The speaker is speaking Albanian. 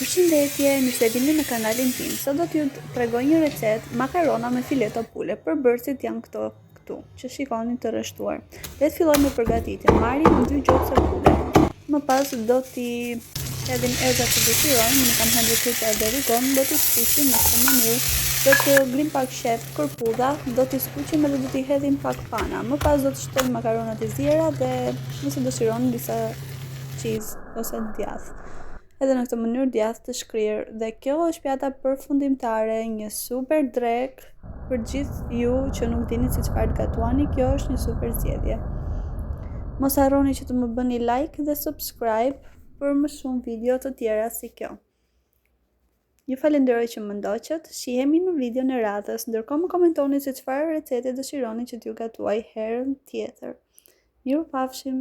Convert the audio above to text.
Përshëndetje, mirë se vini në kanalin tim. Sot do t'ju tregoj një recetë makarona me fileto pule. Përbërësit janë këto këtu, që shikoni të rreshtuar. Le të fillojmë me përgatitjen. Marrim dy gjokse pule. Më pas do t'i hedhim erëzat që dëshirojmë, unë kam hedhur kripë edhe rigon, do t'i skuqim në këtë mënyrë. Do të grim pak qepë, kërpudha, do t'i skuqim edhe do t'i hedhim pak pana. Më pas do të shtojmë makaronat e ziera dhe nëse dëshironi disa cheese ose djathë. Edhe në këtë mënyrë djathë të shkrirë. Dhe kjo është pjata përfundimtare, një super drekë për gjithë ju që nuk dini se çfarë të gatuani, kjo është një super zgjedhje. Mos harroni që të më bëni like dhe subscribe për më shumë video të tjera si kjo. Ju falenderoj që më ndoqët, shihemi në videon e radhës, ndërkohë më komentoni se çfarë recete dëshironi që t'ju gatuaj herën tjetër. Mirupafshim!